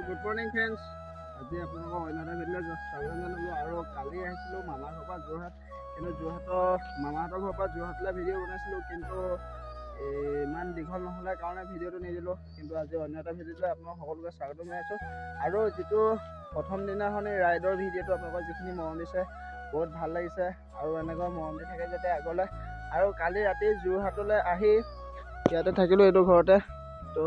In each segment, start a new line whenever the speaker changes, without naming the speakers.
Good morning friends, আজি আপোনালোকৰ অন্য এটা ভিডিঅ'লৈ স্বাগতম জনালোঁ। আৰু কালি আহিছিলোঁ মামাৰ ঘৰৰ পৰা যোৰহাট, কিন্তু যোৰহাটৰ মামাহঁতৰ ঘৰৰ পৰা যোৰহাটলৈ ভিডিঅ' বনাইছিলোঁ, কিন্তু এই ইমান দীঘল নহ'লে কাৰণে ভিডিঅ'টো নিদিলোঁ। কিন্তু আজি অন্য এটা ভিডিঅ'লৈ আপোনালোক সকলোকে স্বাগতম জনাইছোঁ। আৰু যিটো প্ৰথম দিনাখনি ৰাইডৰ ভিডিঅ'টো আপোনালোকৰ যিখিনি মৰম দিছে, বহুত ভাল লাগিছে আৰু এনেকুৱা মৰম দি থাকে যাতে আগলৈ। আৰু কালি ৰাতি যোৰহাটলৈ আহি ইয়াতে থাকিলোঁ, এইটো ঘৰতে। তো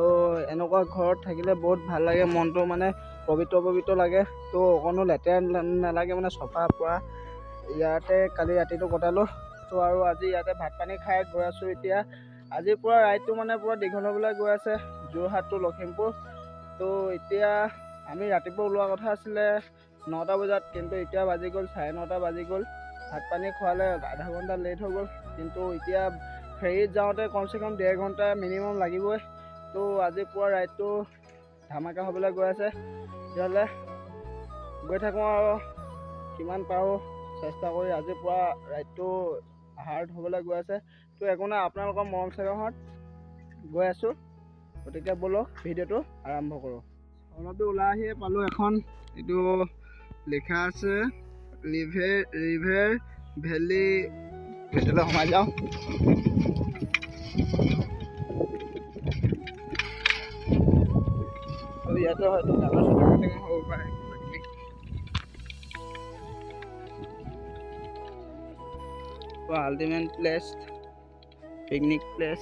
এনেকুৱা ঘৰত থাকিলে বহুত ভাল লাগে, মনটো মানে পবিত্ৰ পবিত্ৰ লাগে। তো অকণো লেতেৰা নালাগে, মানে চফা পৰা। ইয়াতে কালি ৰাতিটো কটালোঁ। তো আৰু আজি ইয়াতে ভাত পানী খাই গৈ আছোঁ। এতিয়া আজি পূৰা ৰাইডটো মানে পূৰা দীঘল হ'বলৈ গৈ আছে, যোৰহাট টু লখিমপুৰ। তো এতিয়া আমি ৰাতিপুৱা ওলোৱা কথা আছিলে 9টা বজাত, কিন্তু এতিয়া বাজি গ'ল 9:30 বাজি গ'ল। ভাত পানী খোৱালে আধা ঘণ্টা লেট হৈ গ'ল, কিন্তু এতিয়া ফেৰীত যাওঁতে কমচে কম 1.5 ঘণ্টা মিনিমাম লাগিবই। তো আজি পুৱা ৰাইডটো ধামাকা হ'বলৈ গৈ আছে। তেতিয়াহ'লে গৈ থাকোঁ আৰু কিমান পাৰোঁ চেষ্টা কৰি আজি পুৱা ৰাইডটো হাৰ্ড হ'বলৈ গৈ আছে। তো একো নাই, আপোনালোকৰ মৰম চেনেহত গৈ আছোঁ। গতিকে ব'লক, ভিডিঅ'টো আৰম্ভ কৰোঁ। অলপ দূৰ ওলাই আহিয়ে পালোঁ এখন, এইটো লিখা আছে ৰিভেৰ ভেলী। ভিতৰলৈ সোমাই যাওঁ। ইয়াতে হয়তো গানৰ শ্বুটিং হ'ব পাৰে কিবা কিবি। Ultimate place, picnic place.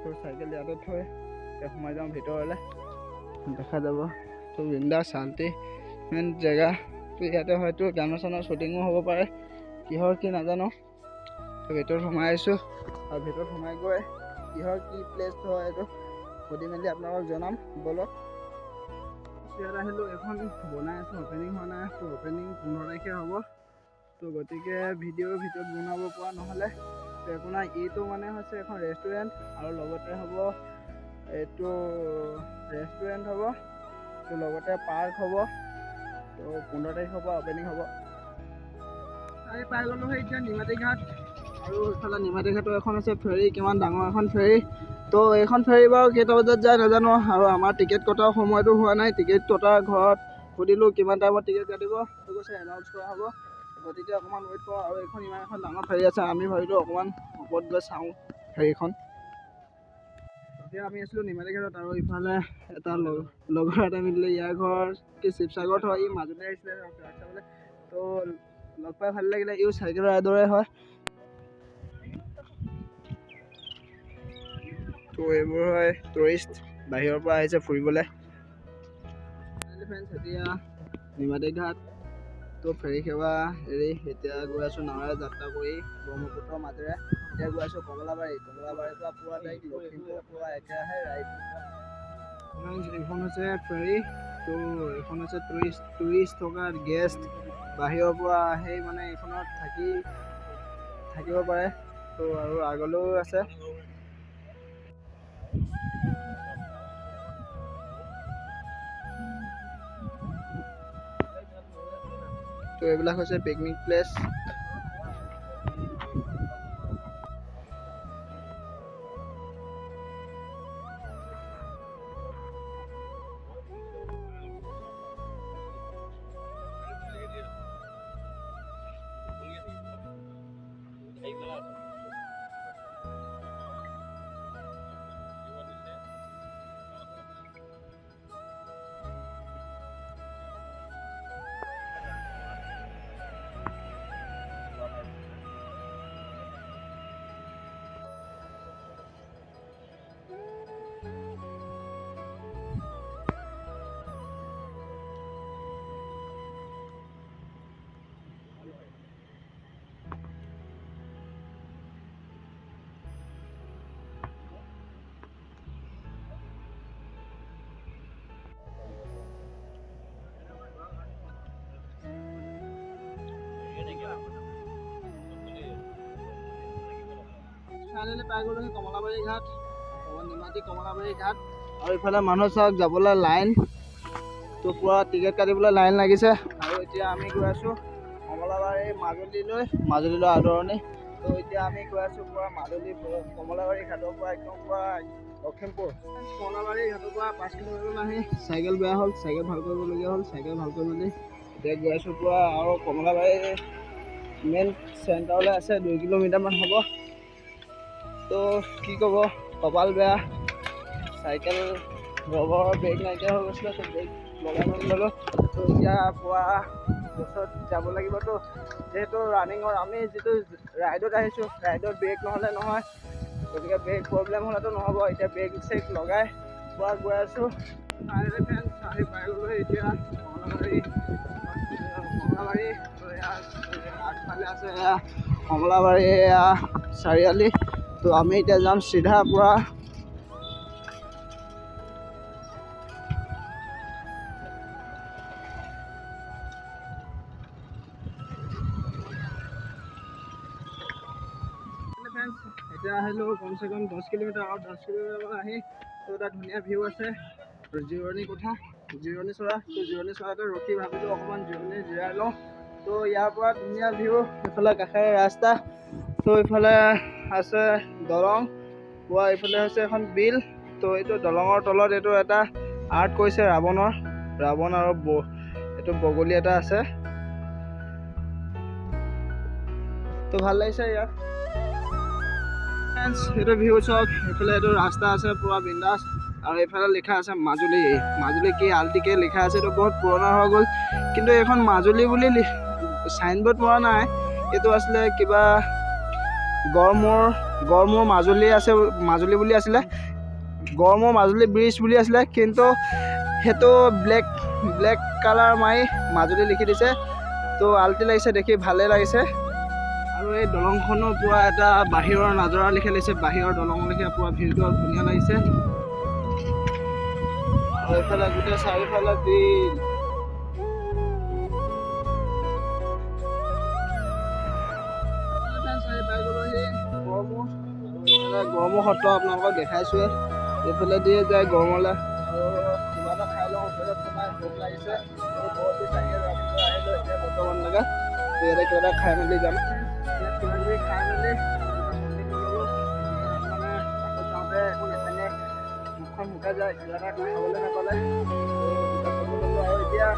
তো চাইকেল ইয়াতে থৈ এতিয়া সোমাই যাওঁ ভিতৰলৈ, দেখা যাব। তো বিন্দাছ শান্তি জেগা। তো ইয়াতে হয়তো গানৰ চানৰ শ্বুটিঙো হ'ব পাৰে, কিহৰ কি নাজানো। তো ভিতৰত সোমাই আহিছোঁ আৰু ভিতৰত সোমাই গৈ কিহৰ কি প্লেচ হয় এইটো সুধি মেলি আপোনালোকক জনাম। ব'লক, ইয়াত আহিলোঁ। এখন বনাই আছোঁ, অ'পেনিং হোৱা নাই। তো অ'পেনিং 15 তাৰিখে হ'ব। তো গতিকে ভিডিঅ'ৰ ভিতৰত বনাব পৰা নহ'লে তো একো নাই। এইটো মানে হৈছে এখন ৰেষ্টুৰেণ্ট আৰু লগতে হ'ব এইটো ৰেষ্টুৰেণ্ট হ'ব, তো লগতে পাৰ্ক হ'ব। তো 15 তাৰিখৰ পৰা অ'পেনিং হ'ব। আমি পাই গ'লোঁ সেই এতিয়া নিমাতী ঘাট। আৰু ইফালে নিমাতী ঘাটৰ এখন আছে ফেৰী, কিমান ডাঙৰ এখন ফেৰী। তো এইখন ফেৰী বাৰু কেইটা বজাত যায় নাজানো, আৰু আমাৰ টিকেট কটাৰ সময়টো হোৱা নাই। টিকেট কটাৰ ঘৰত সুধিলোঁ কিমান টাইমত টিকেট কাটিব, তো কৈছে এনাউন্স কৰা হ'ব, গতিকে অকণমান ৱেইট কৰোঁ। আৰু এইখন ইমান এখন ডাঙৰ ফেৰী আছে, আমি ভাবিলোঁ অকণমান ওপৰত গৈ চাওঁ ফেৰীখন। এতিয়া আমি আছিলোঁ নিমাতী ঘাটত আৰু ইফালে এটা লগৰ এটা মিলিলে, ইয়াৰ ঘৰ কি শিৱসাগৰত হয়, ই মাজুলী আহিছিলে চাবলৈ। তো লগ পাই ভাল লাগিলে, ইও চাইকেল ৰাইডৰে হয়। তো এইবোৰ হয় টুৰিষ্ট, বাহিৰৰ পৰা আহিছে ফুৰিবলৈ। ফ্ৰেণ্ডছ, এতিয়া নিমাতী ঘাট তো ফেৰী সেৱা এৰি এতিয়া গৈ আছোঁ নাৱেৰে যাত্ৰা কৰি ব্ৰহ্মপুত্ৰৰ মাজেৰে। এতিয়া গৈ আছোঁ কমলাবাৰী, কমলাবাৰীৰ পৰা পুৰা ডাইৰেক্ট লখিমপুৰ পুৰা একেৰাহে ৰাইড। এইখন হৈছে ফেৰী। তো এইখন হৈছে টুৰিষ্ট থকা গেষ্ট বাহিৰৰ পৰা আহি মানে এইখনত থাকিব পাৰে। তো আৰু আগলৈও আছে। তো এইবিলাক হৈছে পিকনিক প্লেচ। ফাইনেলি পাই গ'লোঁ কমলাবাৰী ঘাট, নিমাতী কমলাবাৰী ঘাট। আৰু ইফালে মানুহ চাওক যাবলৈ লাইন, তো পূৰা টিকেট কাটিবলৈ লাইন লাগিছে। আৰু এতিয়া আমি গৈ আছোঁ কমলাবাৰী মাজুলীলৈ, মাজুলীলৈ আদৰণি। তো তো এতিয়া আমি গৈ আছোঁ পূৰা মাজুলী কমলাবাৰী ঘাটৰ পৰা একদম পূৰা লখিমপুৰ। কমলাবাৰী ঘাটৰ পৰা 5 কিলোমিটাৰ আহি চাইকেল বেয়া হ'ল, চাইকেল ভাল কৰিবলগীয়া হ'ল। চাইকেল ভাল কৰি মেলি এতিয়া গৈ আছোঁ পূৰা আৰু কমলাবাৰী মেইন চেণ্টাৰলৈ আছে 2 কিলোমিটাৰমান হ'ব। তো কি ক'ব, কপাল বেয়া, চাইকেল ৰবৰৰ ব্ৰেক নাইকিয়া হৈ গৈছিলে, তো ব্ৰেক লগাই মেলি ল'লোঁ। তো এতিয়া পুৱা বছত যাব লাগিবতো, যিহেতু ৰানিঙৰ আমি যিটো ৰাইডত আহিছোঁ, ৰাইডত ব্ৰেক নহ'লে নহয়, গতিকে ব্ৰেক প্ৰব্লেম হ'লেতো নহ'ব। এতিয়া ব্ৰেক চেক লগাই পুৱা গৈ আছোঁ। ফাইনেলি ফ্ৰেণ্ডছ আহি পাই গ'লোঁ এতিয়া কমলাবাৰী। কমলাবাৰী আগফালে আছে এয়া কমলাবাৰী এয়া চাৰিআলি। তো আমি এতিয়া যাম চিধা পুৰা এতিয়া আহিলোঁ কমচে কম 10 কিলোমিটাৰ আৰু 10 কিলোমিটাৰ আহি তো এটা ধুনীয়া ভিউ আছে, জিৰণি কোঠা, জিৰণি চৰা। তো জিৰণি চৰাতে ৰখি ভাবিলোঁ অকণমান জিৰণি জিৰাই লওঁ। তো ইয়াৰ পৰা ধুনীয়া ভিউ, এইফালে কাষেৰে ৰাস্তা, তো এইফালে আছে দলং, পোৱা এইফালে হৈছে এখন বিল। তো এইটো দলঙৰ তলত এইটো এটা আৰ্ট কৰিছে ৰাৱণৰ, ৰাৱণ আৰু এইটো বগলী এটা আছে। তো ভাল লাগিছে ইয়াত। এইটো ভিউ চাওক, এইফালে এইটো ৰাস্তা আছে পুৰা বিন্দাছ, আৰু এইফালে লিখা আছে মাজুলী, মাজুলী কি আল্টিকে লিখা আছে। এইটো বহুত পুৰণা হৈ গ'ল, কিন্তু এইখন মাজুলী বুলি চাইনবোৰ্ড মৰা নাই। এইটো আছিলে কিবা গড়মূৰ, গড়মূৰ মাজুলী আছে, মাজুলী বুলি আছিলে, গড়মূৰ মাজুলী ব্ৰিজ বুলি আছিলে, কিন্তু সেইটো ব্লেক ব্লেক কালাৰ মাৰি মাজুলী লিখি দিছে। তো আল্টি লাগিছে দেখি, ভালেই লাগিছে। আৰু এই দলংখনো পুৰা এটা বাহিৰৰ নাজৰা লিখা লাগিছে, বাহিৰৰ দলং লিখা পুৰা ভিউটো ধুনীয়া লাগিছে। আৰু এইফালে গোটেই চাৰিওফালে বিল। গড়মূৰ, গড়মূৰ সত্ৰ আপোনালোকক দেখাইছোৱে, এইফালে দিয়ে যায় গড়মূৰলৈ। আৰু কিবা এটা খাই লওঁ, হোটেলত সোমাই ভোক লাগিছে, বহুত চাইকেল ৰানিং আহিলোঁ এতিয়া বৰ্তমানলৈকে। ইয়াতে কিবা এটা খাই মেলি যাম। ইয়াত কিবা কিবি খাই মেলি মানে বাছত যাওঁতে একো নাখালে মুখখন শুকাই যায়, কিবা এটা খাবলৈ নাপালে। আৰু এতিয়া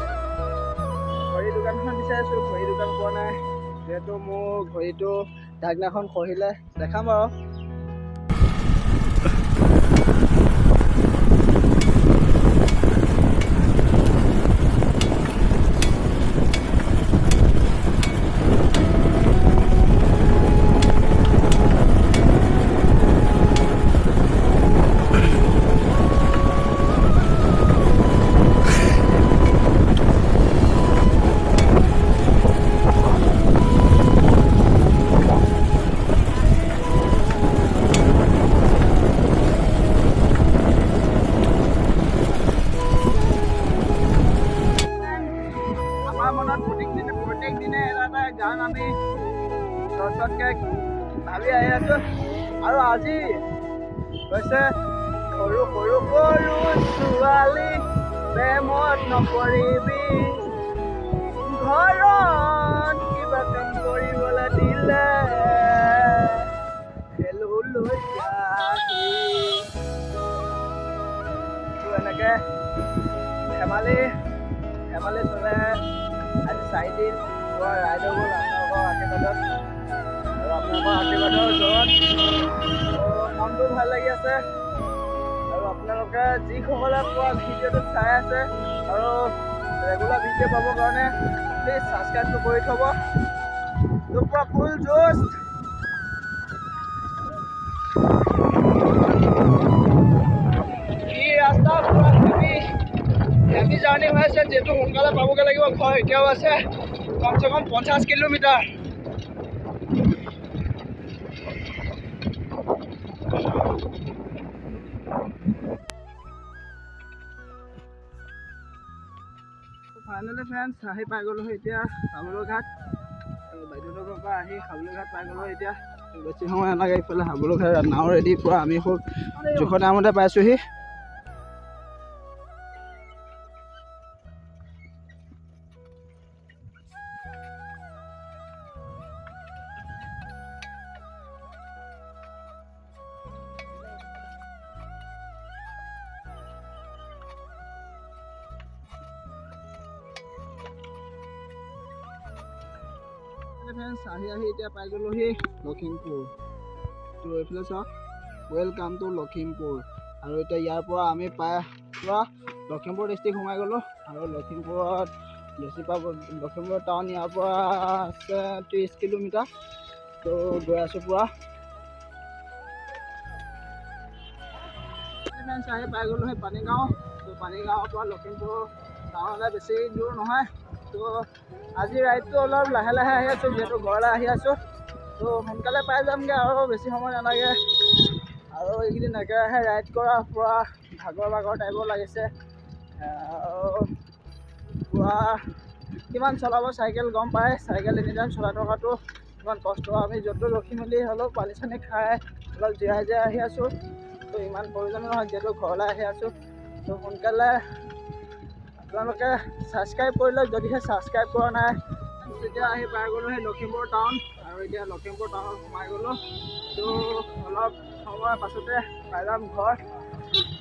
ঘড়ী দোকানখন বিচাৰিছোঁ, ঘড়ী দোকান পোৱা নাই, যিহেতু মোৰ ঘড়ীটো ঢাকনাখন খহিলে। দেখাম বাৰু। প্ৰত্যেক দিনে এটা এটা গান আমি চৰ্চতকৈ ভাবি আহি আছোঁ। আৰু আজি হৈছে সৰু সৰু সৰু ছোৱালী প্ৰেমত নপৰিবি, ঘৰত কিবা কাম কৰিবলৈ দিলে খেলো লৈ যাহি। এনেকৈ ধেমালি ধেমালি চলে। আজি 4 দিন পুৰা ৰাইডৰ গ'ল আপোনালোকৰ আশীৰ্বাদত, আৰু আপোনালোকৰ আশীৰ্বাদৰ জোৰত মনটো ভাল লাগি আছে। আৰু আপোনালোকে যিসকলে পুৰা ভিডিঅ'টো চাই আছে আৰু ৰেগুলাৰ ভিডিঅ' পাবৰ কাৰণে প্লিজ ছাবস্ক্ৰাইবটো কৰি থ'ব। তো পুৰা ফুল জোচ। কি ৰাস্তা, পুৰা হেভি হেভি জাৰ্ণি হৈ আছে, যিহেতু সোনকালে পাবগৈ লাগিব। ঘৰ এতিয়াও আছে কমচে কম 50 কিলোমিটাৰ। ফাইনেলি ফ্ৰেণ্ডছ আহি পাই গ'লোঁ এতিয়া হাবুলৰ ঘাট। বাইদেউহঁতৰ ঘৰৰ পৰা আহি হাবুলৰ ঘাট পাই গ'লোঁ এতিয়া। বেছি সময় নালাগে, ইফালে হাবুলৰ ঘাট নাও ৰেডি পূৰা আমি খুব জোখৰ টাইমতে পাইছোঁহি। ফ্ৰেণ্ডছ, আহি আহি এতিয়া পাই গ'লোহি লখিমপুৰ। তো এইফালে চাওক, welcome to Lakhimpur. আৰু এতিয়া ইয়াৰ পৰা আমি পাই পূৰা লখিমপুৰ ডিষ্ট্ৰিক্ট সোমাই গ'লোঁ। আৰু লখিমপুৰত বেছি পাব, লখিমপুৰ টাউন ইয়াৰ পৰা আছে 30 কিলোমিটাৰ। তো গৈ আছোঁ পূৰা। ফ্ৰেণ্ডছ, আহি পাই গ'লোঁ সেই পানীগাঁও। তো পানীগাঁৱৰ পৰা লখিমপুৰ টাউনলৈ বেছি দূৰ নহয়। তো আজি ৰাইডটো অলপ লাহে লাহে আহি আছোঁ, যিহেতু ঘৰলৈ আহি আছোঁ। তো সোনকালে পাই যামগৈ আৰু বেছি সময় নালাগে। আৰু এইকেইদিন একেৰাহে ৰাইড কৰা পূৰা ভাগৰ ভাগৰ টাইপৰ লাগিছে। আৰু পূৰা কিমান চলাব চাইকেল গম পায়, চাইকেল এনি টাইম চলাই থকাটো ইমান কষ্ট। আমি য'ত ৰখি মেলি হ'লেও পানী চানী খাই অলপ জিৰাই জিৰাই আহি আছোঁ। তো ইমান প্ৰয়োজন নহয়, যিহেতু ঘৰলৈ আহি আছোঁ। তো সোনকালে আপোনালোকে ছাবস্ক্ৰাইব কৰি লওক যদিহে ছাবস্ক্ৰাইব কৰা নাই। তেতিয়া আহি পাই গ'লোঁ সেই লখিমপুৰ টাউন। আৰু এতিয়া লখিমপুৰ টাউনত সোমাই গ'লোঁ। তো অলপ সময়ৰ পাছতে পাই যাম ঘৰ।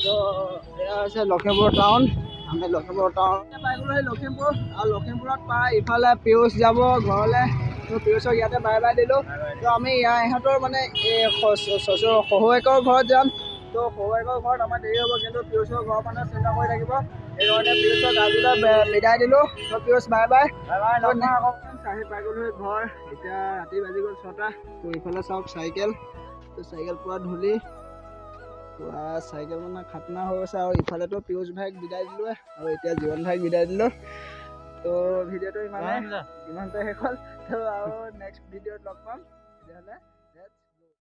তো এয়া হৈছে লখিমপুৰ টাউন। আমি লখিমপুৰ টাউন পাই গ'লোঁ সেই লখিমপুৰ। আৰু লখিমপুৰত পাই ইফালে পিয়ুষ যাব ঘৰলৈ। তো পিয়ুষক ইয়াতে বাই বাই দিলোঁ। তো আমি ইয়াৰ ইহঁতৰ মানে এই শহুৱেকৰ ঘৰত যাম। তো শহুৱেকৰ ঘৰত আমাৰ দেৰি হ'ব, কিন্তু পিয়ুষৰ ঘৰৰ মানুহে চিন্তা কৰি থাকিব। সেইকাৰণে পিয়ুষক আজিলৈ বিদায় দিলোঁ। তো পিয়ুষ বাই বাই। আহি পাই গ'লোঁ ঘৰ। এতিয়া ৰাতি বাজি গ'ল 6টা। তো ইফালে চাওক চাইকেল। তো চাইকেল পূৰা ধূলি, পূৰা চাইকেল মানে খাতনা হৈ গৈছে। আৰু ইফালেতো পিয়ুষ ভাইক বিদায় দিলোঁৱে, আৰু এতিয়া জীৱন ভাইক বিদায় দিলোঁ। তো ভিডিঅ'টো ইমানতে শেষ হ'ল। তো আৰু নেক্সট ভিডিঅ'ত লগ পাম তেতিয়াহ'লে।